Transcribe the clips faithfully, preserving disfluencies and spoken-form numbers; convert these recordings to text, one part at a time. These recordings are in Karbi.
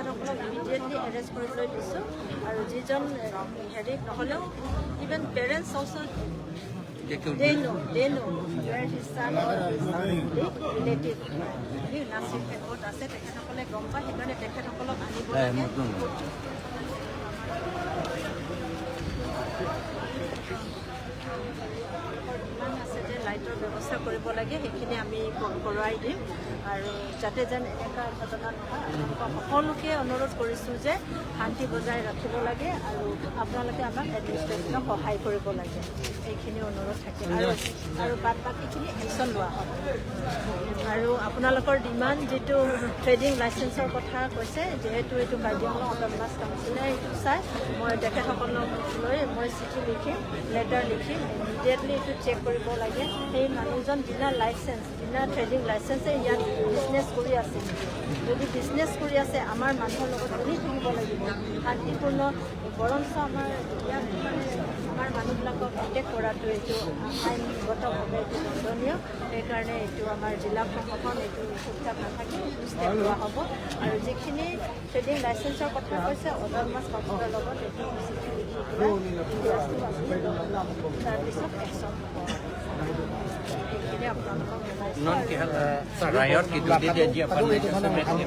Immediately arrest কৰিবলৈ দিছোঁ। আৰু যিজন এ, হেৰি নহ'লেও, ইভেন পেৰেণ্টছ অলছ' দে ন' দে ন' ৱেৰ হিজ ছান অৰ হিজ ছান বুলি ৰিলেটিভ নাৰ্ছিং হোমত আছে, তেখেতসকলে গম পায়। সেইকাৰণে তেখেতসকলক আনিব লাগে। যিমান আছে যে লাইটৰ ব্যৱস্থা কৰিব লাগে, সেইখিনি আমি ক- কৰোৱাই দিম। আৰু যাতে যেন এনেকুৱা ঘটনা নহয়, আপোনালোকক সকলোকে অনুৰোধ কৰিছোঁ যে শান্তি বজাই ৰাখিব লাগে আৰু আপোনালোকে আমাক এডমিনিষ্ট্ৰেশ্যনক সহায় কৰিব লাগে, এইখিনি অনুৰোধ থাকিল। আৰু আৰু বাদ বাকীখিনি একশ্যন লোৱা হ'ব। আৰু আপোনালোকৰ ডিমাণ্ড যিটো ট্ৰেডিং লাইচেন্সৰ কথা কৈছে, যিহেতু এইটো কাৰ্বি আংলং অট'নমাছ কাউন্সিলে এইটো চাই, মই তেখেতসকলক লৈ মই চিঠি লিখিম, লেটাৰ লিখিম, ইমিডিয়েটলি এইটো চেক কৰিব লাগে। সেই মানুহজন বিনা লাইচেন্স, বিনা ট্ৰেডিং লাইচেন্সে ইয়াত বিজনেছ কৰি আছে। যদি বিজনেছ কৰি আছে, আমাৰ মানুহৰ লগত বহি থাকিব লাগিব। শান্তিপূৰ্ণ, বৰঞ্চ আমাৰ ইয়াত মানে আমাৰ মানুহবিলাকক এটেক কৰাটো এইটো আইনগতভাৱে এইটো দণ্ডনীয়। সেইকাৰণে এইটো আমাৰ জিলা প্ৰশাসন এইটো চুপচাপ নাথাকে, এইটো ষ্টেপ লোৱা হ'ব। আৰু যিখিনি ট্ৰেডিং লাইচেন্সৰ কথা কৈছে, অট'নমাছ কাউন্সিলৰ লগত এইটো চিঠি লিখি পেলাই ইণ্ডিয়াছটো আমি তাৰপিছত একশ্যন হ'ব। এইখিনি আপোনালোকক জনাইছোঁ। Non ke hal, eh, riot ke dode de ji apan ne jasemet ke.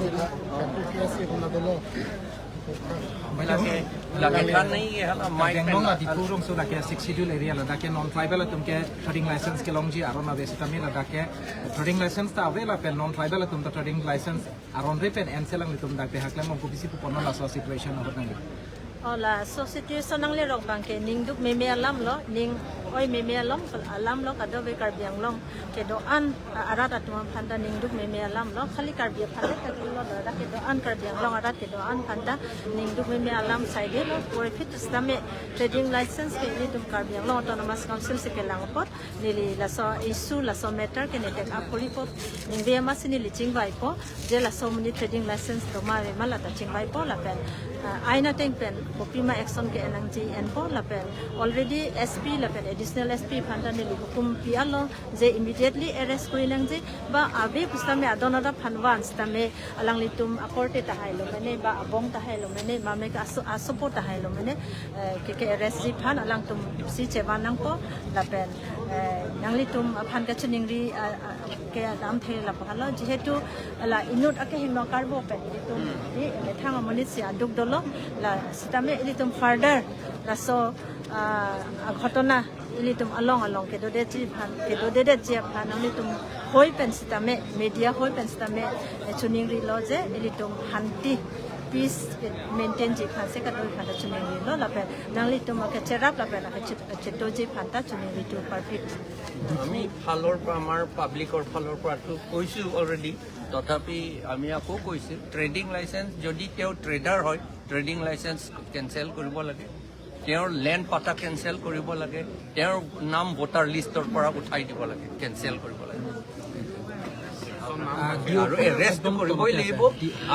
Lake, lake than nahi ke hal, mic Karbi Anglong pen la Diphu rongso lake Sixth Schedule area ladak ke non tribal atum ke trading license kelongji aron ave sitame ladak ke trading license ta ave lapen non tribal atum ta trading license aron re pen en selang litum dak pehak lang ko kopisi puponlo laso situation ahut nangli. Oh, laso situation nangli rok abang ke ningduk meme alam lo, ning oi meme alam, alam lo, kadokave Karbi Anglong kedo-an, ah, arat atum aphan ta ningduk meme alam lo, khali Karbi aphan ta lo, ladak kedo-an Karbi Anglong arat kedo-an aphan ta ningduk meme alam saide lo, puvoiphit sitame trading license ke ilitum Karbi Anglong Autonomous Council si kelang apot, neli laso issue, laso matter ke ne take up koripo, ningve amatsi neli chingvaipo, je laso amonit trading license doma ave ma lata chingvaipo lapen, ah, ain ateng pen kopima action ke-en nangji enpo lapen already S P lapen additional S P aphan ta neli hukum pi-etlo je immediately arrest kori nangji, ba ave pusitame adon adap aphan van sitame alanglitum akorte tahai lo mene, ba abong tahai lo mene, mame ke aso, asopo tahai lo mene, eh, ke, ke arrest ji aphan alangtum si chevan nangpo lapen, eh, nanglitum aphan kachiningri, ah, ah, ke lamthe lapu halo, jihetu la inut akehingno karbo pen ilitum di methang amonit si aduk dolo, la sitame ilitum further laso, ah, ah, ghotona ilitum along along kedodetji aphan, kedodetji aphan nanglitum hoi pen sitame, media hoi pen sitame, eh, chiningrilo je ilitum hanti, peace maintain ji aphan si kadokave aphan ta chiningrilo lapen nanglitum akecherap lapen akechetoji aphan ta chiningri tu parpit. আমি ফালৰ পৰা, আমাৰ পাব্লিকৰ ফালৰ পৰাতো কৈছোঁ অলৰেডি, তথাপি আমি আকৌ কৈছোঁ, ট্ৰেডিং লাইচেন্স, যদি তেওঁ ট্ৰেডাৰ হয়, ট্ৰেডিং লাইচেন্স কেঞ্চেল কৰিব লাগে, তেওঁৰ লেণ্ড পাটা কেঞ্চেল কৰিব লাগে, তেওঁৰ নাম ভোটাৰ লিষ্টৰ পৰা উঠাই দিব লাগে, কেঞ্চেল কৰিব লাগে। আৰু এৰেষ্ট কৰিবই লাগিব।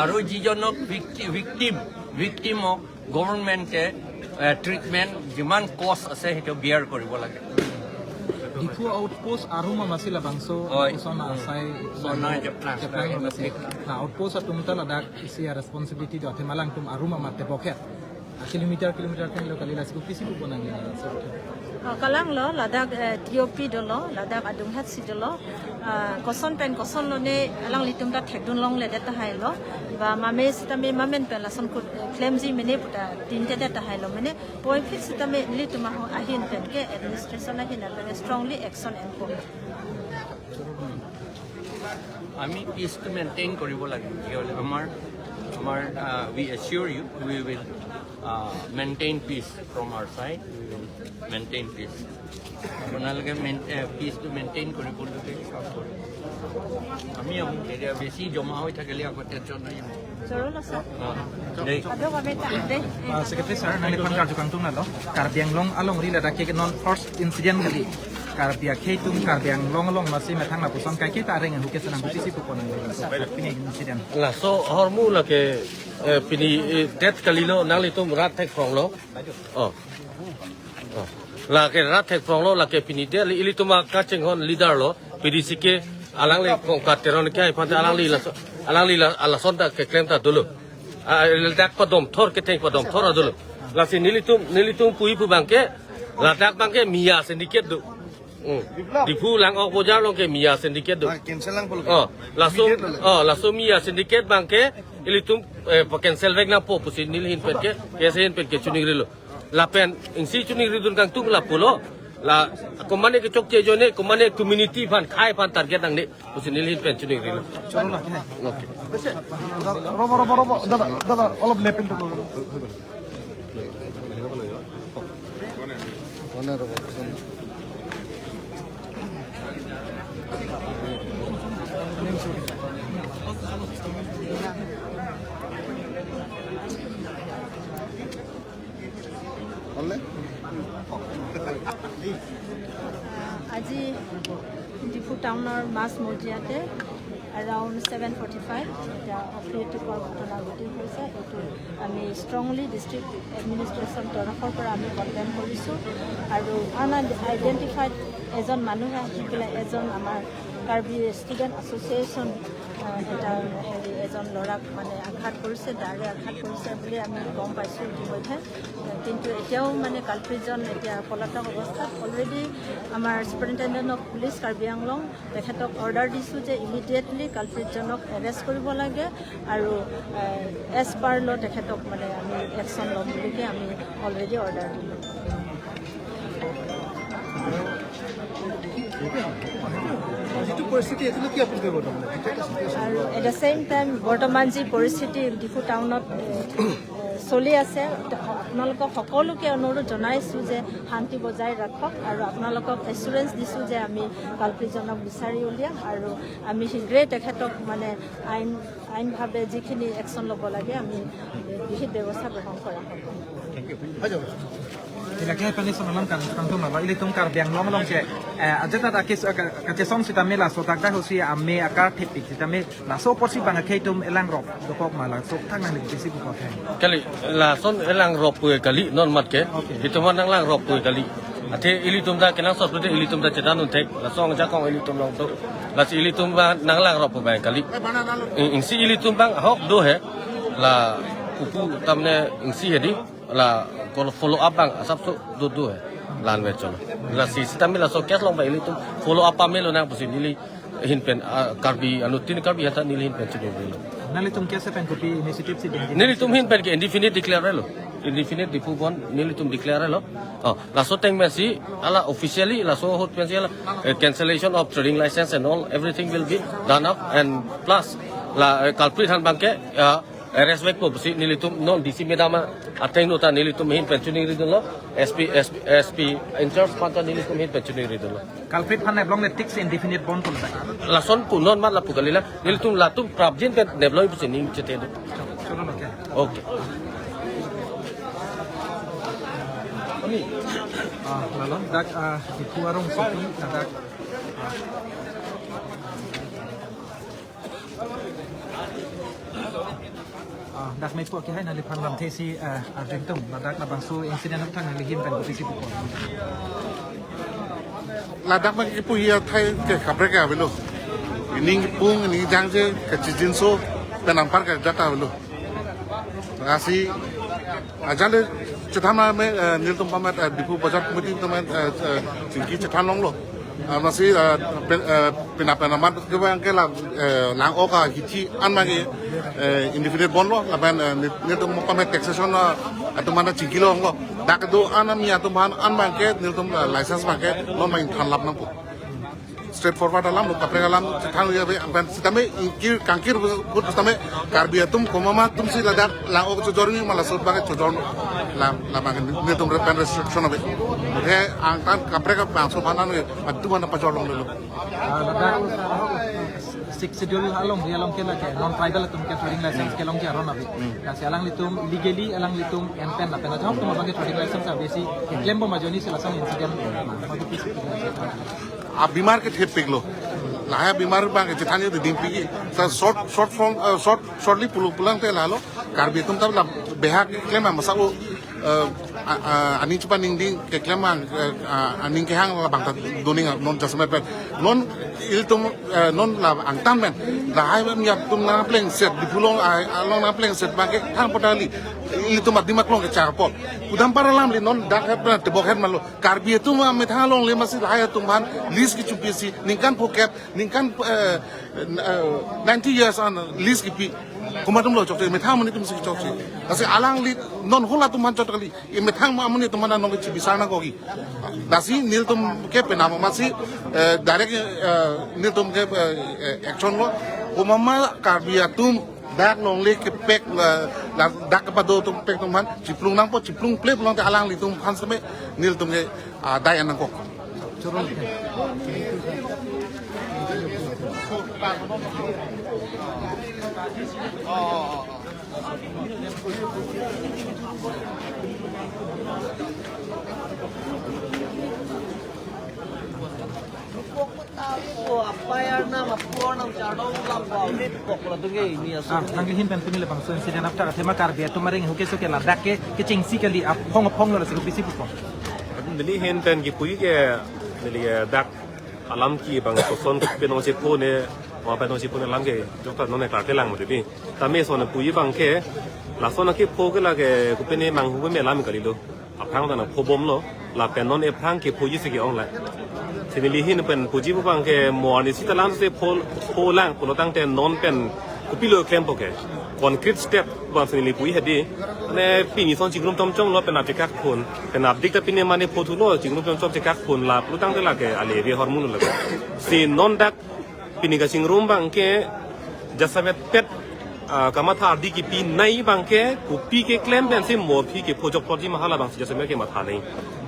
আৰু যিজনক ভিক্টি-, ভিক্টিম, ভিক্টিমক গভৰ্ণমেণ্টে, এ, ট্ৰিটমেণ্ট যিমান কষ্ট আছে সেইটো বিয়াৰ কৰিব লাগে। Diphu outpost arum amatsi labangso, হয়। Osona asai, Osona Jeplang. Jeplang amatsi. Na outpost atum ta ladak isi a responsibility do athema alangtum arum amat tebokhet. A kilometer, kilometer thenglo kali, lasi kopisi pupo nangli. Oh, kalang lo, ladak, eh, T O P dolo, ladak adunghet si dolo. Ah, koson pen koson lone alanglitum ta thekdun longledet tahai lo. Ba mame sitame mamen pen lason kut, eh, klemji mene puta tintedet tahai lo mene. Puvoiphit sitame ilitum aho ahin pen ke administration ahin pen strongly action enpo. আমি পিচটো মেইনটেইন কৰিব লাগে। কি হ'ল আমাৰ, আমাৰ, আহ, we assure you, we will, uh, maintain peace from our side, we will maintain peace. আপোনালোকে মেইন-, এ, পিচটো মেইনটেইন কৰিবলৈ কাম কৰিব। আমি আহোঁ, এতিয়া বেছি জমা হৈ থাকিলে আকৌ টেনশ্যন হৈ যাব। জৰুৰ আছে। অ, দেই। Kadokave ta, dei. Ah, Secretary sir, nangliphan karju kangtung nalo. Karbi Anglong alongri ladak ke non first incident kali. Karbi akhei atum Karbi Anglong along amatsi methang lapuson kaike ta areng ahu ke senang kopisi pupo nangli. Pini incident. Laso ahormu lake, eh, pini, eh, det kalilo, nanglitum rat thekphronglo. Oh. Oh. Lake rat thekphronglo, lake pini det, ilitum akachinghon leader lo, P D C K, alangli Kongkat Teron ke, aphan ta alangli laso, alangli la, lason ta keklem ta dolo. Ah, ladak padom thor, ketheng padom thor adolo. Lasi nelitum, nelitum puji pu abangke, ladak abangke Miya syndicate do. Hmm. Diphu Lang'ok bojar along ke Miya syndicate do. Ah, cancel lang pulo. Oh, laso, immediate lo. Oh, laso Miya syndicate abangke, ilitum, eh, pa-cancel vek nangpo pusi neli ahin pen ke, KSA ahin pen ke chiningrilo. Lapen, isi chiningridun kangtung lapulo. La, komatne kechokche ajoine, komatne community aphan, khei aphan target nangne pusi neli ahin pen chiningrilo. Chalo na. Okay. Robo, robo, robo. Dada, dada, olop lepin to. আজি ডিফু টাউনৰ মাছ মজিয়াতে around seven forty five এতিয়া অপ্ৰীতিকৰ ঘটনা ঘটি হৈছে। এইটো আমি ষ্ট্ৰংলি ডিষ্ট্ৰিক্ট এডমিনিষ্ট্ৰেশ্যন তৰফৰ পৰা আমি কণ্ডেম কৰিছোঁ। আৰু আনআইডেণ্টিফাইড এজন মানুহে আহি পেলাই এজন আমাৰ কাৰ্বি ষ্টুডেণ্ট এছ'চিয়েশ্যন, আহ, এটা হেৰি এজন ল'ৰাক মানে আঘাত কৰিছে, ডাইৰেক্ট আঘাত কৰিছে বুলি আমি গম পাইছোঁ ইতিমধ্যে। কিন্তু এতিয়াও মানে কালপ্ৰিটজন এতিয়া পলাতক অৱস্থাত। অলৰেডি আমাৰ ছুপাৰিণ্টেণ্ডেণ্ট অফ পুলিচ কাৰ্বি আংলং তেখেতক অৰ্ডাৰ দিছোঁ যে ইমিডিয়েটলি কালপ্ৰিটজনক এৰেষ্ট কৰিব লাগে আৰু, আহ, এজ পাৰ ল' তেখেতক মানে আমি একশ্যন ল'ম বুলিকে আমি অলৰেডি অৰ্ডাৰ দিলোঁ। যিটো পৰিস্থিতি, এইটো কি আপুনি কৰিব তাৰমানে? আৰু এট দ্য ছেইম টাইম বৰ্তমান যি পৰিস্থিতি ডিফু টাউনত, এ, এ, চলি আছে, আপোনালোকক সকলোকে অনুৰোধ জনাইছোঁ যে শান্তি বজাই ৰাখক আৰু আপোনালোকক এচুৰেঞ্চ দিছোঁ যে আমি কালপ্ৰিটজনক বিচাৰি উলিয়াম আৰু আমি শীঘ্ৰেই তেখেতক মানে আইন, আইনভাৱে যিখিনি একশ্যন ল'ব লাগে আমি বিহিত ব্যৱস্থা গ্ৰহণ কৰা হ'ব। Ilake pani sonalam kan kangtung nalo ilitum Karbi Anglong along ke, eh, ajat ta kis, eh, ka-, kachesong sitame laso dak dak hosi ame akar thepik sitame laso porsi bang akhei tum elangrop dokok ma laso thang nang lipisi buko thang. Kali, lason elangrop pu kali non mat ke. Okay. Itum nang langrop pu kali. Athe ilitum ta kenangsot pute ilitum ta chethan un thek. Lason jakong ilitum along tu. Lasi ilitum ba nang langrop pu bang kali. Ing, isi ilitum bang ahok do he. La pupu tamne isi hedi. La kolo follow up bang asap so do do he. Lan me cholo. Lasi sitame laso case along ba ilitum follow up pamelo nang pusi neli ahin pen, ah, Karbi anuttin Karbi aphan ta neli ahin pen chiningrilo. Nanglitum case pen kopi initiative si dengji? Nelitum ahin pen ke indefinite declare lo. Indefinite Diphu bandh nelitum declare lo. Oh, laso ateng pensi hala officially laso ahut pensi hala, eh, cancellation of trading license and all, everything will be done up and plus la, eh, culprit aphan bang ke, ah, arrest vek po pusi nelitum non D C madam ateng nu ta nelitum ahin pen chiningridunlo, S P, S P, S P in charge aphan ta nelitum ahin pen chiningridunlo. Culprit aphan neblongle tik si indefinite bandh pulo ta. Lason pu non mat lapu kali la, nelitum latum prapjin pen neblong pusi ning chete do. Cholo lo ke. Okay. Ah, lalo, dak, ah, Diphu arongsopi, dak, ah, Ah, dak me pu ke hai nangliphan lamthe si, eh, arjun tum, ladak labangso incident athang nangli ahin pen kopi si pupo? Ladak me kipu hi athai ke kaprek ke avelo. Ining pung, ining jangje, kachijinso, pen anpar ke jata avelo. Lasi, ajale chethan ma me, eh, nelitum pamet, eh, Diphu Bazar Committee atum, eh, eh, chingki chethan longlo. Ah, masi, ah, pen, ah, pina pen amat kebang ke la, eh, Lang'ok ahithi an ma ke, eh, indefinite bandh lo, lapen, eh, neli, nelitum mo kame taxation, ah, atum mana chingki longlo. Dak do an ami atum aphan an ma ke, nelitum, ah, license ma ke, non ma ingthan lap nangpo. Straight forward alam lo, kaprek alam, chethan ya be, lapen sitame ingkir, kangkir, kut sitame, Karbi atum komat ma atum si ladak, Lang'ok chojor mi ma laso bang chojor, la, la bang nelitum re pen restriction ave. He, angtan kaprek abangso aphan an, atum aphan pajor longlelo. Ah, ladak Sixth Schedule along, dia along ke lake, non tribal atum ke trading license kelongji aron ave. Hmm. Lasi alanglitum, legally alanglitum, en pen lapen ajahak atum abang ke trading license ave si, keklem bom ajoine si lason incident. Abimar ke thepiklo. Lahai abimar bang ke chethan yo ding piki. Sa short, short form, eh, short, shortly pulo pulang te lalo. Karbi atum ta la behak klem ma sa o, eh, A, a, aning chepaningding keklem ang, eh, a, aning kehang labang ta doning non jasemet pen. Non ilitum, eh, non la angtan pen. Lahai pen yap tum nangplengset, Diphu along, a, along nangplengset abangke thang potali. Ilitum adim aklong kecharpot. Pudam para alam li non dak het pen tebok het malo. Karbi atum amethang alongle masi lahai atum aphan lease kechopi si ningkan phokep, ningkan, eh, eh, ninety years an lease kepi. Komat atumlo chokche, methang amonit atum si chokche. Lasi alangli non hula atum aphan chot kali. Imethang amonit atum aphan nangkechebisar nangkok ke. Lasi nelitum ke penam masi, eh, direct, eh, nelitum ke, eh, eh, action lo. Komat ma Karbi atum dak longle kepek, eh, la-, dak kepado atum pek atum aphan chiplung nangpo, chiplung ple pulote alanglitum aphan seme nelitum ke, ah, dai nangkok. Ah, nangli ahin pen pini labangso incident after athema Karbi atum areng huke so ke ladak ke kechengsi kali aphong aphong lo lasi kopisi pupo. Neli ahin pen kipu ke neli, eh, dak alam ke bang koson kopi nangchepho ne, ma pen nangchepho ne alam ke jokta non ne klarkle lang mo debi. Tame son puji abangke, lason akepho ke lake kopi ne manghu me alam kalilo. Aphrang ta nangphobomlo, lapen non ephrang kephoji si ke-ong la. Si neli ahin pen puji pu abangke mo arnisi ta lamsi pho, pho lang pulo tangte non pen kopilo klempo ke. Concrete step abang si neli puji hedi. Ne pini son chingrum chomchom lo pen apchekak phun. Pen apdik ta pini mane pho thulo chingrum chomchom chekak phun la pulo tangte lake ale ave ahormu lo lake. Si non dak pini kachingrum abangke jasemet pet, ah, kamatha ardi kepinei abangke kopi keklem pensi mo aphi kepho jokplotji ma hala abangsi jasemet kematha nei.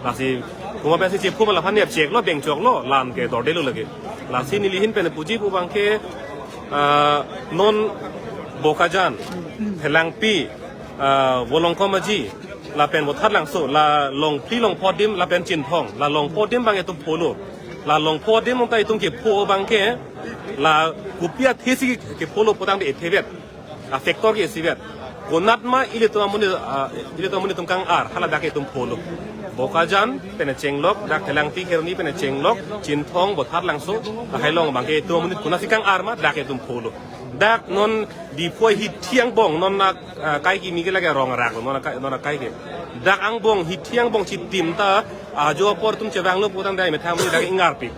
Lasi komat pensi chepho ma laphan ne apcheklo bengchoklo lan ke dordelo lake. Lasi neli ahin pen puji pu abangke, ah, non Bokajan, Phelangpi, ah, Volongkom Aji, lapen Botharlangso, la Longphli Longpho adim, lapen Chinthong, la Longpho adim abang itum pholo. La Longpho adim ta itum kepho abangke, la kopi athe si kepholo putangte ethevet. A factor ke isivet. Konat ma ilitum amonit, ah, ilitum amonit atum kang-ar, hala dak itum pholo. Bokajan, pen chenglok, dak Phelangpi Kheroni pen chenglok, Chinthong, Botharlangso, lahai along abangke itum amonit konatsi kang-ar ma, dak itum pholo. Dak non Diphu ahithi angbong, non na, ah, kai kimi ke lake rong rak, non na kai, non na kai ke. Dak angbong, hithi angbong chitim ta, ajo apor atum chevanglo putangte methang amonit dak ingarpi.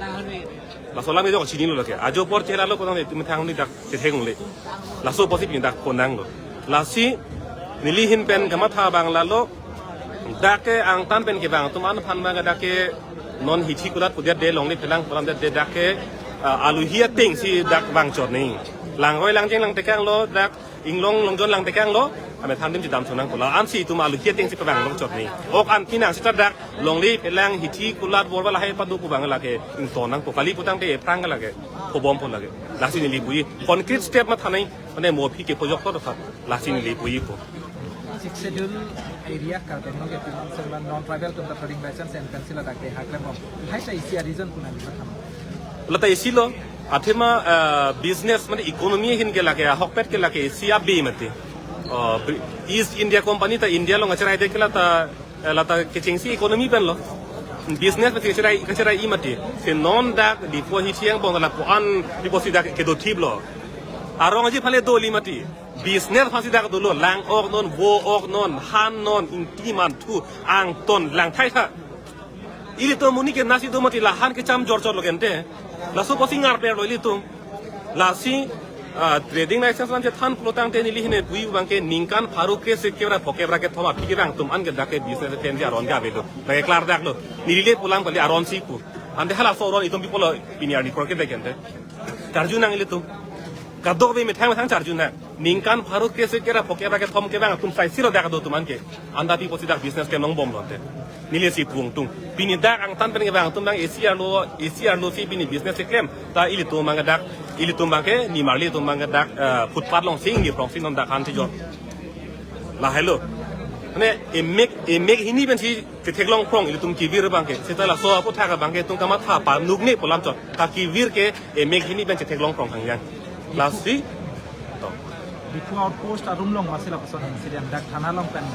Laso alam ke jok chinilo lake. Ajo apor chelalo putangte methang amonit dak chethek ungle. Laso apotsi pini dak phonanglo. Lasi neli ahin pen kamatha abang lalo. Dak ke angtan pen kevang atum aphan abang dak ke non hithi kulat pudet de longle phelang pulam det de dak ke, ah, aluhi ateng si dak vangchot nei. Langroi langjeng langtekanglo dak inglong longjon langtekanglo. Amethang adim chedam chonang pulo. Ansi itum aluhi ateng si pavang longchot nei. Ok an pinang seta dak longle phelang hithi kulat borba lahai pado pu abang lake ington nangpo kali putangte ephrang lake. Phobompo lake. Lasi neli puji. Concrete step matha nei. Mane mo aphi kepho joklo tha. Lasi neli puji po. Sixth Schedule area Karbi Anglong ke pinung sengban non-tribal atum ta trading license and pencil adak ke haklem bom. Lahai ta isi a-reason puna di matham. Lata isi lo, athema, eh, business mane economy ahin ke lake, ahokpet ke lake isi abe mati. Oh, Bri-, East India Company ta India along acherai det ke lata, eh, lata kechengsi economy pen lo. Business mati acherai, acherai-i mati. Si non dak Diphu ahithi angbong lapu-an Diphu si dak kedo thip lo. Arong aji phale doli mati. Business aphansi dak dolo, lang ok non, vo ok non, han non, ingti manthu, angton, langthai tha. Ilitum amonit ke nasi do mati lahan kecham jorjor lo gente. Laso apotsi ngarper lo ilitum. Lasi, ah, trading license lam chethan pulo tangte neli ahin pen puji abangke ningkan pharo kre-isi kevra phokep ra kethom aphi kevang atum an ke dak ke business pen ke aron ke avelo. Dak ke klar dak lo. Neli le pulang kali aron si pu. Ante halaso aron itum pi pulo pini arni kroke de gente. Charju nang ilitum. Kadokave methang methang charju nang. Ningkan pharo kre-isi kevra phokep ra kethom kevang atum sai siro dak do atum an ke. Anta pi apotsi dak business ke nongbomlo ante. Neli si pung tung. Pini dak angtan pen kevang atum dak isi arlo, isi arlo si pini business keklem. Ta ilitum abang dak, ilitum abangke, nimarli atum abang dak, eh, footpath along si ningprong si non dak han si jo. Lahai lo. Mane emek, emek hini pensi chetheklong prong ilitum kevir abangke. Seta laso aputhak abangke itum kamatha panuk ne pu alam chot. Ta kevir ke emek hini pen chetheklong prong hangyang. Lasi. To. Diphu outpost arum along masi lapuson incident dak thana along pen,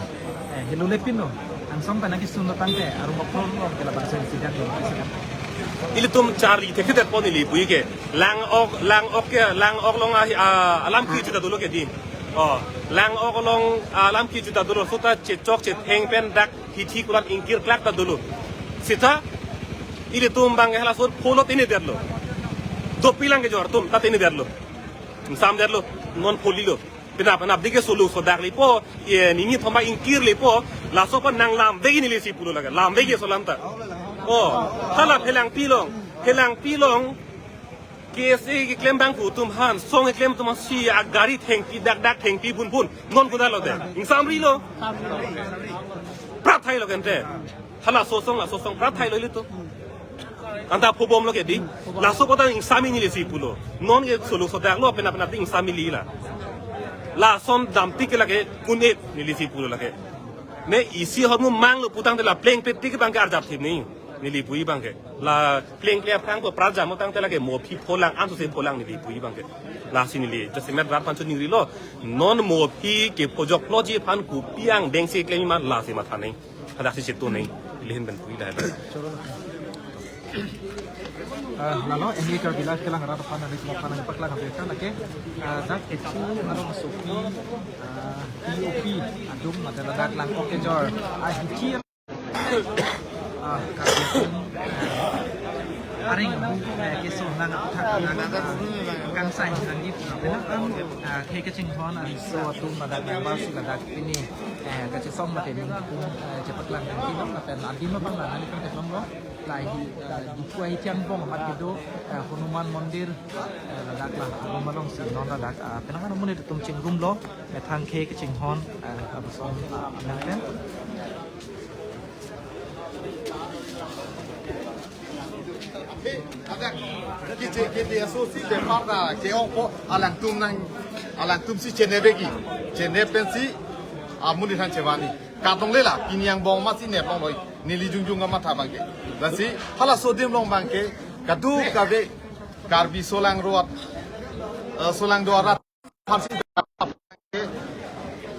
eh, helo le pin lo. Angsong pen akisung lo tangte arum apor along ke labangso incident lo. Ilitum charli thekthedet pon ili puji ke. Lang-ok, Lang-ok ke, Lang-ok along ahi, ah, alam kejuta dolo ke di. Oh, Lang-ok along, ah, alam kejuta dolo seta chechok chetheng pen dak hithi kulat ingkir klak ta dolo. Seta ilitum abang halaso pho lo tenedetlo. Dopi lang kejor atum ta tenedetlo. Ingsamdetlo, non pho lilo. Penap penap dike solo sodak lepo, ye nini thoma ingkir lepo, laso pa nang lamvek neli si pulo lake, lamvek ke so alam ta. Oh, hala Phelangpi along, Phelangpi along, K S A keklem abang pu atum aphan, song keklem atum aphan si agari thengpi dak dak thengpi bun bun, non kuda lo de, ingsamrilo. Prat thailo kente. Halaso asong, laso asong, prat thailo ilitum. Anta phobom lo ke di. Laso kota ingsam neli si pulo. Non ke solo sodak lo, penap penap di ingsam neli la. Lason damtik ke lake un-e neli si pulo lake. Ne isi ahormu mang lo pu tangte la plengpet tik abang ke arjap thip ni. Neli puji abang ke. La plengple aphrang ko prat jam tangte lake mo aphi pholang, anso se pholang neli puji abang ke. Lasi neli, jasemet rat aphan choningri lo. Non mo aphi ke phojok lo ji aphan kopi angdeng si klem ma lasi matha ni. Hadak si chetu ni. Ilihin pen puji dah. Ah, lalo, N A Karbi Live kelang rat aphan, rat aphan, rat aphan, paklang abirkan, okay? Ah, dak itu, anu, sopi, ah, P O P, adung, mate ladak Lang-ok kejor. Ah, hithi, ah, Karbi, ah, aring, eh, keso nang aputhak, ah, kangsai nangji, ah, penang, ah, khei kachinghon, ah, riso atum ladak, members ladak pini, eh, kachesong mate ningkung, eh, chepaklang nangji lo, lapen adim abang la nangli kangteklong lo. La hi, eh, Diphu ahithi angbong amat kedo, eh, Hanuman Mandir, eh, ladak la, arum alongsi non ladak, ah, penang amonit atum chingrum lo, methang khei kachinghon, eh, lapuson, ah, amen pen. Kiti, kiti aso si bepar ta ke-ongpo alangtum nang, alangtum si chenebeki, chenep pensi, ah, amonit aphan chevani. Kadong le la, pini angbong amat si neplong loi, neli jongjong kamatha abang ke. Lasi, halaso adim along abang ke, kadokave, Karbi solangdo, eh, solangdo arat aphansi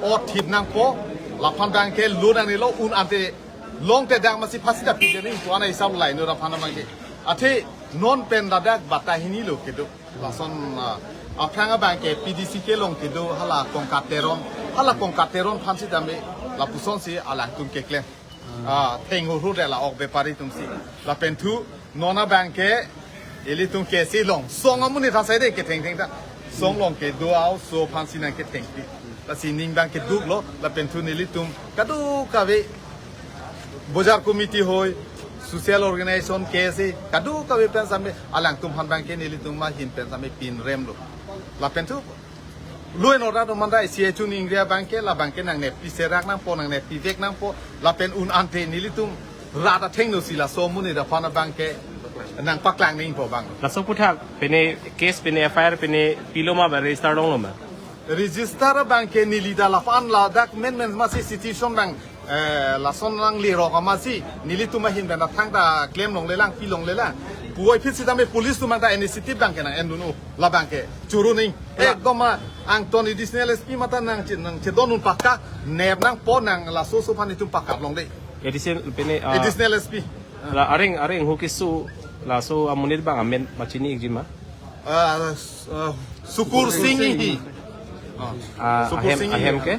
o thip nangpo, laphan abang ke lo nangnelo un ante longte dak masi phasi ta pide ni, pu ana isam lai no aphan abang ke. Athe, non pen ladak bata hini lo kedo. Lason, ah, aphrang abang ke P D C kelong kedo hala Kongkat Teron, hala Kongkat Teron aphansi tame lapuson si alangtum keklem. Ah, theng hurhur de la ok bepari atumsi. Lapen thu, non abang ke, ilitum K S A along, song amonit asai de kethengtheng ta. Song along kedo a-oso aphansi nangkethengpi. Lasi ning abang keduk lo, lapen thu nelitum, kadokave, Bojar Committee hoi, social organization, K S A, kadokave pen same, alangtum aphan abang ke nelitum ahin pen same pinrem lo. Lapen thu, law and order atum anta isi chun ingri abang ke, la abang ke nangneppi serak nangpo, nangneppi vek nangpo, lapen un ante nelitum rat athengno si laso amonit aphan abang ke nangpaklang nangpo abang. Laso aputhak, pine case, pine F I R, pine pilo ma ba register longlo ma? Register abang ke neli ta laphan ladak menmen masi situation abang, eh, lason nanglerok amatsi, nelitum ahin pen ta thangta klem longlelang, pi longlelang. Puvoiphit sitame police atum anta initiative abang ke nang-endun-o, la abang ke choro ning. Ekdom ma angton additional S P mate nangche, nangchedondun pakka, nep nangpo nang laso aso aphan itum pakka longde. Additional, pine, ah, additional S P. La areng, areng hu keso, laso amonit abang amen pachini-ikji ma? Ah, s-, ah, Sukur Singh hi. Ah, Sukur ahem, Singh hi. Ahem ke?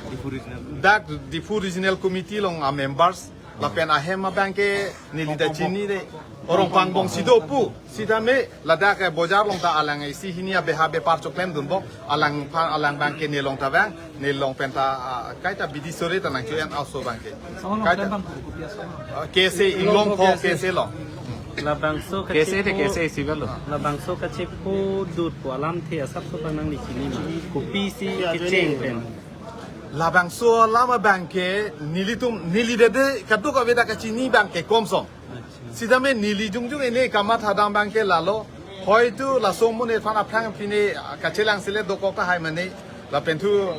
Dak Diphu Regional Committee along a-members. Lapen ahem abang ke neli ta chinine. Rongpang Bongsi do pu. Sitame ladak, eh, bojar along ta alang isi hini abeha bepar choklemdunbom. Alang pha-, alang abang ke nelong ta vang. Nelong pen ta, ah, kaita bidi sore ta nangcho-en a-oso abang ke. Song along kaita klem abang kopi asong? Ah, K S A, Inglongpho K S A along. Labangso K S A te, kachepo, K S A isi velo. Labangso kachepo dut pu alamthe asapso abang nangli chini ma? Kopisi kecheng pen? Labangso alam abang ke nelitum, neli dede kadokave ta kachini abang ke komsom. Acha. Sitame neli jongjong ene kamatha dam abang ke lalo. Hoitu laso amonit aphan aphrang pine kachelang sele dokok tahai mane. Lapen thu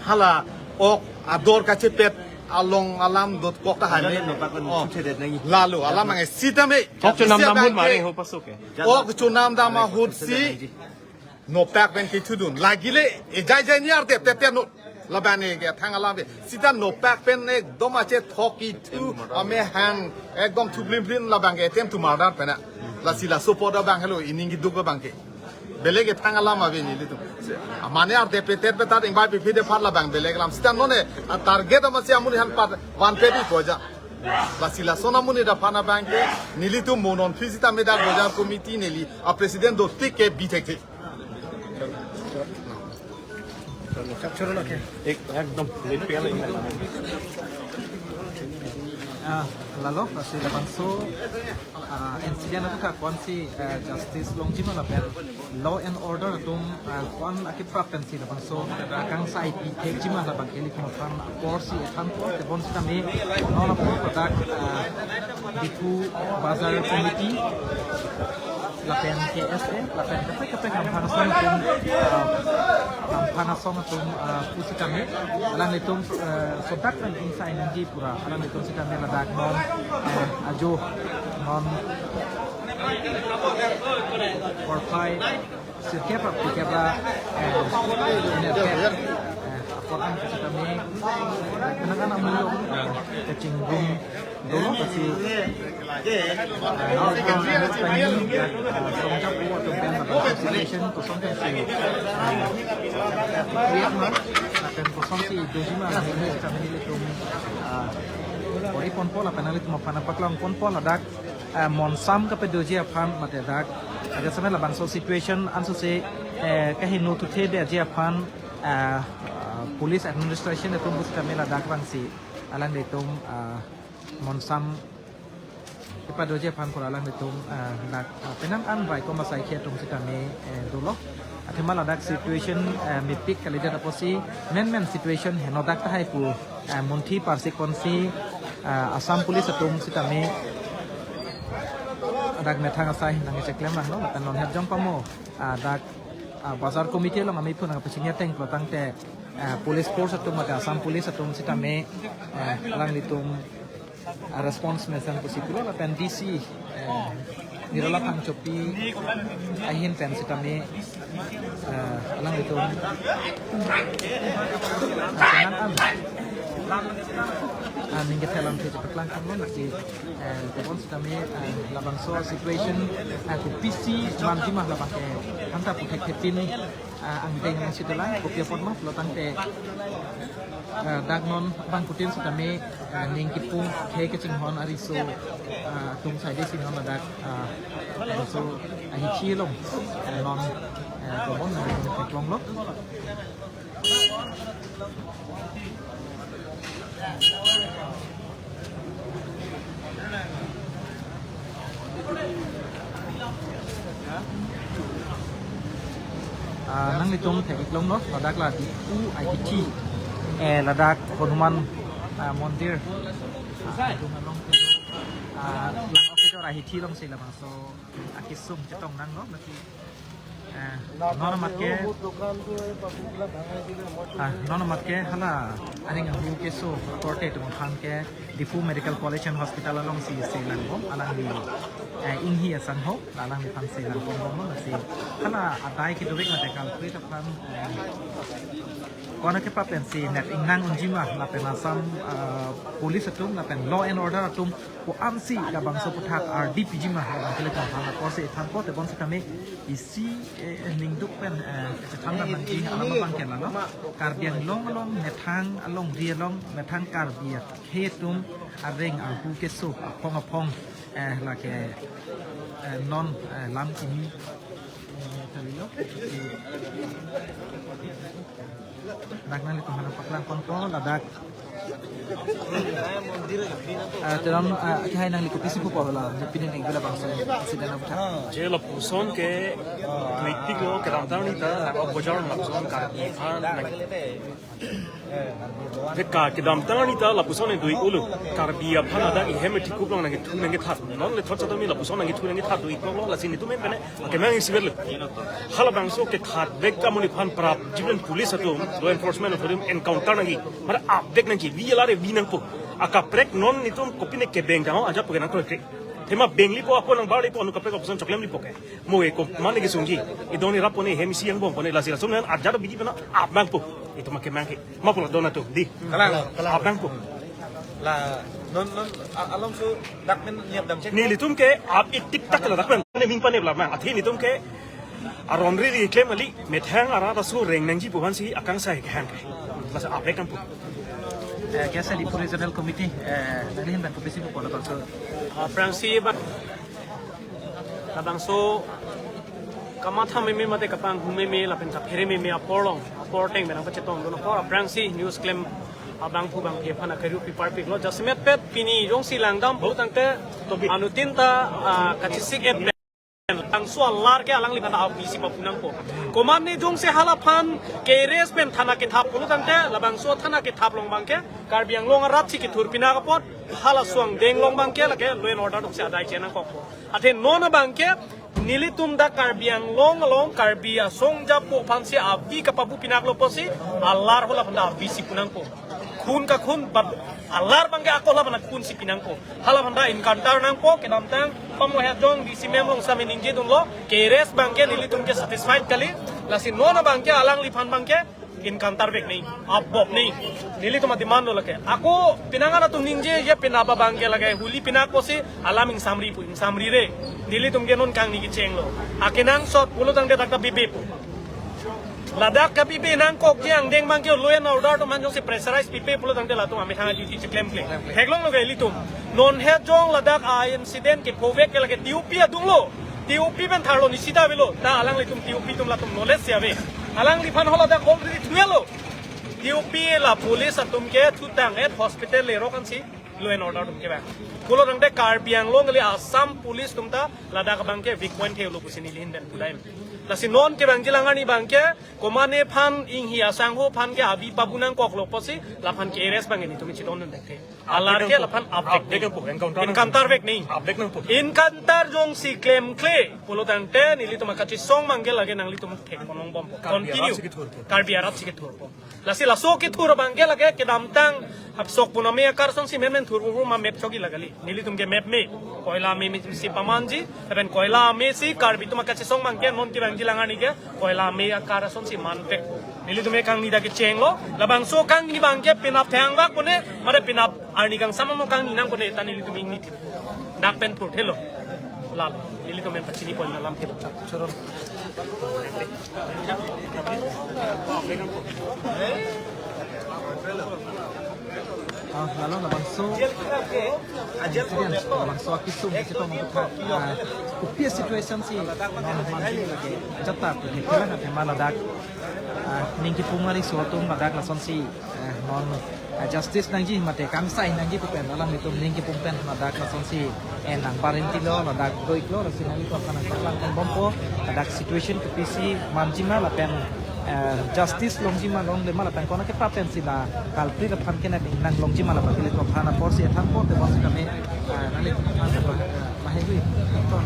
hala ok ador kachepet along alam dotkok tahai mane. Ada nang bapak kan. Oh. Suceder nangji. Lalo, alam abang ke sitame. Ok chonam isi dam abang ahut ke ma areng ho paso ke? Ok chonam dam ahutsi. Nopak pen kethudun. Lagile, ejai jai ni arte tete no. Labang ne kethang alam be. Sita nopak pen ekdom achethok kethu amahang ekdom thublim blim labang ke attempt to murder pen na. Lasi laso apot abang helo ining keduk abang ke. Belek kethang alam ave nelitum. Mane arte petet petat ingbai pipide aphan labang belek alam. Sita non e, a target amatsi amonit aphan pat van pedi koja. Lasi lason amonit aphan abang ke nelitum mo non phi sitame dak bazar committee neli a president dotik ke bi thekthe. एक, एकदम, ये पेला ही है। Ah, lalo, lasi labangso, ah, incident atum ke ko-ansi, eh, justice longji ma lapen law and order atum, ah, ko-an akiprap pensi labangso, ah, kangsai pi thekji ma labang ke ilitum aphan apor si ethan apor, tebon sitame, non apor kodak, ah, Diphu Bazar Committee, lapen K S A, lapen kaprek kaprek Ramphang asong atum, ah, Ramphang asong atum, ah, pusitame, alanglitum, ah, sodak pen ingsai nangji pura, alanglitum sitame ladak non, eh, ajo, non, porphai, sirkep rap tikep ra, eh, nerkep, eh, apor an pusitame, eh, penang an amulo, eh, kachingrum dolo, lasi, eh, songjapo atum pen, eh, situation kosonsi, eh, create ma, lapen kosonsi doji ma, ini kami nelitum, eh, ori ponpo, lapen nanglitum aphan paklang ponpo ladak, eh, monsam kapedoji aphan mate dak. Ajat sampai labangso situation ansose, eh, kaheno thuthe detji aphan, eh, eh, police administration atum pusitame ladak vangsi alanglitum, eh, monsam kepadoji aphan pura alanglitum, eh, dak, eh, penang an bai komasai ke atum sitame, eh, dolo. Athema ladak situation, eh, mepik kalidet apotsi menmen situation henodak tahai pu, eh, munthi parsi konsi, eh, Assam Police atum sitame dak methang asai nangcheklem langlo, lapen non het jong pamo, ah, dak, ah, bazar committee along amei phun nangpachini ateng pulo tangte, ah, police force atum mate Assam Police atum sitame, eh, alanglitum, ah, response mesen pusi pulo lapen D C, eh, Nirola Phangchopi ahin pen sitame, eh, alanglitum, ah, penang an, ah, ning kethe alamthe chepaklang tanglo, lasi, eh, tebon sitame, eh, labangso situation, eh, kopisi manji ma labang ke thangta puthek thepin, eh, angdeng nangchitulang, kopi apot ma pulo tangte, eh, dak non bangphutin sitame, eh, ning kipu khei kachinghon ariso, eh, atum saide si non ladak, eh, ariso ahithi along, eh, non, eh, tebon nangtum theklonglo. Ah, nanglitum thek-ik longlo, ladak la Diphu ahithi, eh, ladak Hanuman, ah, Mondir, ah, adung along, ah, lang okejor ahithi alongsi labangso akesung chetong nanglo, lasi, eh, non amat ke, ah, non amat ke hala aning ahu keso korte atum aphan ke Diphu Medical College and Hospital alongsi si langbom, alangli, eh, inghi asangho, alangliphan si langbom bomlo, lasi hala adai kedovek mate culprit aphan, eh, ko-an akeprap pensi net ingnang unji ma lapen Assam, ah, Police atum lapen law and order atum ko-ansi labangso aputhak ardi piji ma labang ke ilitum aphan apor si thanpo, tebon sitame isi, eh, ningduk pen, eh, chethan dam nangji alam abang ke lalo. Karbi Anglong along methang alongri along methang Karbi akhei atum areng ahu keso aphong aphong, eh, lake, eh, non, eh, lam kimi, eh, kalilo. Dak nanglitum aphan paklang ponpo ladak. Ah, teram, ah, kehai nangli kopisi pupo la, pini nangli labangso incident aputhak. Je lapuson ke, ah, duitik lo, kedamtang arni ta, ah, bojar lapuson Karbi aphan, nang. Te ka kedamtang arni ta, lapuson e dui ulu, Karbi aphan ladak ihem e thikup along nangkethu nangkethat. Non le thot sitame lapuson nangkethu nangkethat dui kok lo, lasi netum pen pen akemang isi verlo. Halabangso kethat vek amonit aphan prapjin pen police atum, law enforcement atum encounter nangji. Mara ap vek nangji, vi alar vi nangpo. Akaprek non netum kopine kebeng tang ajat pu ke nangkroi kroi. Athema bengli po, ako nang barli po, anu kaprek opposition choklem li po ke. Mo e ko mane ke sungji. Idong ni rap po ne hem isi angbong po ne, lasi langsung nan ajar bigi pena ap nangpo. Itum ma kemang ke. Ma pulo dona tu di. Kalang. Ap nangpo. La non non a- along su dak men niat dam cek. Nelitum ke ap ik tik tak la dak men. Ne ming pane bla ma. Athe nelitum ke aron rili klem kali, methang arat aso reng nangji pu aphansi akangsai kehang ke. Masa ap nangpo. Eh, kesa di Puri Zonal Committee, eh, nangli hin dan kopisi pu pon labangso. Aphrangsi ba labangso kamatha meme mate kapanghu meme lapen kaphere meme apor along, apor ateng benang pachetongdun apor aphrangsi news klem abangphu bangphi aphan akariu pi parpiklo. Jasemet pet pini jongsi langdam pulotangte anuttin ta, ah, kachesik et pen. Labangso alar ke alangliphan ta avi si papu nangpo. Komatne jongsi halaphan ke-arrest pen thana kethap pulotangte labangso thana kethap along abangke Karbi Anglong arat si kethur pinak apot, hala suang deng along abangke lake law and order atum si adai chenangkokpo. Athe non abangke nelitum dak Karbi Anglong along Karbi asong japo aphansi avi kapapu pinaklo pusi alar halaphan ta avi si pu nangpo. Khun kakhun, but alar abangke ako halaphan khun si pi nangpo. Halaphan ta encounter nangpo, kedamtang pamohet jong D C ma'am along sami ningjedunlo, ke-arrest abangke nelitum ke satisfied kali, lasi non abangke alangliphan abangke encounter vek nangji, apbop nangji. Nelitum ademand lo lake. Ako pinangan atum ningje, ye pinap abangke lake huli pinak pusi alam ingsamri pu, ingsamri re. Nelitum ke non kangni kechenglo. Akenangsot pulotangte dak ta bibe pu. Ladak kabibe nangkokji angdeng abangke law and order atum aphan jongsi pressurize pipe pulotangte latum amethang duty cheklemkle. Theklonglo ke ilitum. Non het jong ladak a-incident kephovek ke lake T O P adunglo. T O P pen tharlo, nisita avelo. Ta alanglitum T O P atum latum knowledge si ave. Alangliphan haladak already thuelo. T O P la police atum ke thutang et hospital lerok ansi law and order atum kevang. Pulotangte Karbi Anglong kali Assam police atum ta ladak abangke weak point helo pusi neli hin pen pudai. Lasi non kevangji alang arni abangke komatne aphan, inghi asangho aphan ke avi papu nangkoklo pusi laphan ke-arrest abangke nelitum chetongdun thekthe. Alar ke laphan ap vek nangpo, encounter nangpo. Encounter vek nangji. Ap vek nangpo. Encounter jongsi klemkle pulotangte nelitum akachesong abangke lake nanglitum thek ponongbompo. Continue. Karbi arat si kethurpo. Lasi laso kethur abangke lake kedamtang hapsok puname akar asonsi men men thurpo ma map chogi la kali. Nelitum ke map me. Koila me me si pamanji, lapen koila me si Karbi atum akachesong abangke non kevangji alang arni ke koila me akar asonsi manpek. Nelitum ke kangni dak kechenglo, labangso kangni abangke penap thang bak pone, mare penap arni kangsam mo kangni nang pone ta nelitum ingni thip. Dak pen purthelo. Lalo, nelitum men pachini pon alam thip. Ah, lalo labangso incident, labangso akesung kechetong untuk, ah, kopi situation si non mansi lake jata pu hekelang athema ladak, ah, ning kipum ariso atum ladak lasonsi, eh, non, ah, justice nangji mate kangsai nangji pu pen alanglitum ning kipum pen ladak lasonsi en nangparinti lo, ladak doiklo, lasi nanglitum aphan nangpaklang ponbompo, ladak situation kopisi manji ma lapen, eh, justice longji ma longle ma lapen konat keprap pensi la culprit aphan kenep ingnang longji ma lapen nelitum aphan apor si ethan po tebonsi kami, eh, nanglitum aphan, eh, mahegui ton,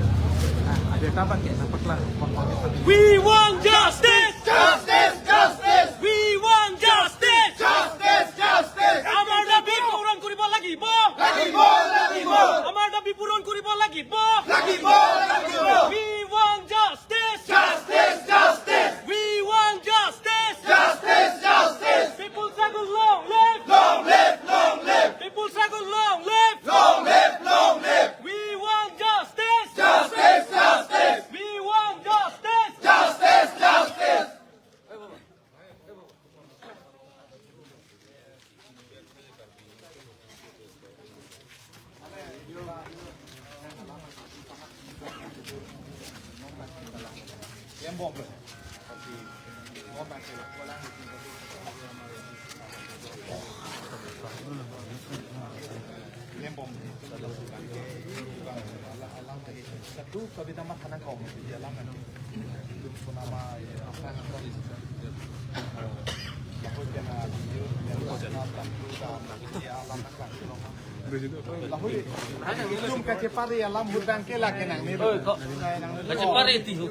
eh, abirta abangke nangpaklang ponbompo. We want justice! Justice! Justice! We want justice! Justice! Justice! আমাৰ দাবী পূৰণ কৰিব লাগিব। লাগিব! লাগিব! আমাৰ দাবী পূৰণ কৰিব লাগিব। লাগিব! লাগিব! We want justice! Justice! Justice! We want justice! Justice! Justice! People struggle, long live! Long live! Long live! People struggle, long live! Long live! Long live! We want justice! Justice! Justice! We want justice! Justice! Justice! Kachepari alam hutang ke lake nang ni. Kachepari ti hu.